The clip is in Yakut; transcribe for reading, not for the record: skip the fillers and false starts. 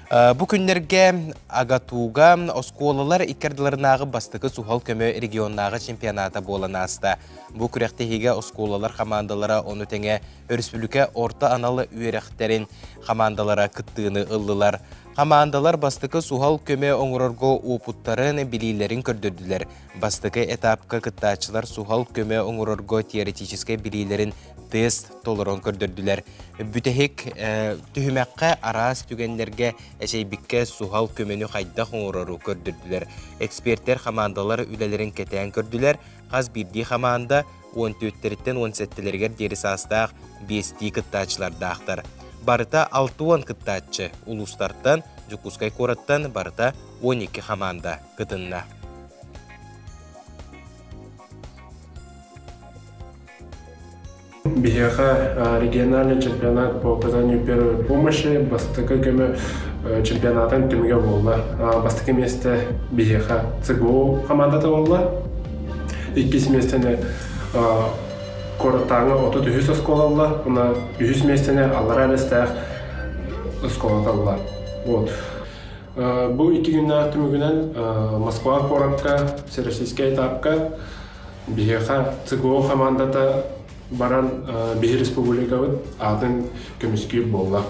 Бу күннэргэ АГАТУга оскуолалар икки ардыларынааҕы бастакы суһал көмө регионнааҕы чемпионата буолан ааста. Бу күрэхтэһиигэ оскуолалар хамаандалара ону тэҥэ өрөспүүбүлүкэ орто анал үөрэхтэрин хамаандалара кыттыыны ыллылар. Хамаандалар бастакы суһал көмө оҥорорго уопуттарын, билиилэрин көрдөрдүлэр. Бастакы этапка кыттааччылар суһал көмө оҥорорго теоретическай билиилэрин тест толорон көрдөрдүлэр. Бүтэһик түһүмэххэ араас түгэннэргэ эчэйбиккэ суһал көмөнү хайдах оҥорору көрдөрдүлэр. Экспертэр хамаандалар үлэлэрин кэтээн көрдүлэр. Хас биирдии хамаанда 14-тэриттэн 17-лэригэр диэри саастаах биэстии кыттааччылардаахтар. Барыта 60 кыттааччы улуустартан, Дьокуускай куораттан барыта 12 хамаанда кытынна. Биһиэхэ региональный чемпионат по оказанию первой помощи бастакы көмө чемпионатын түмүгэ буолла. Бастакы миэстэ биһиэхэ ЦГУ хамаандата буолла. Иккис миэстэни куораттааҥы 33 оскуола ылла. Уна үһүс миэстэни Аллараа Бэстээх оскуолата ылла. Вот. Бу икки күннээх түмүгүнэн Москва куоракка всероссийскай этапка биһиэхэ ЦГУ хамаандата баран биһи республикабыт аатын көмүскүүр буолла.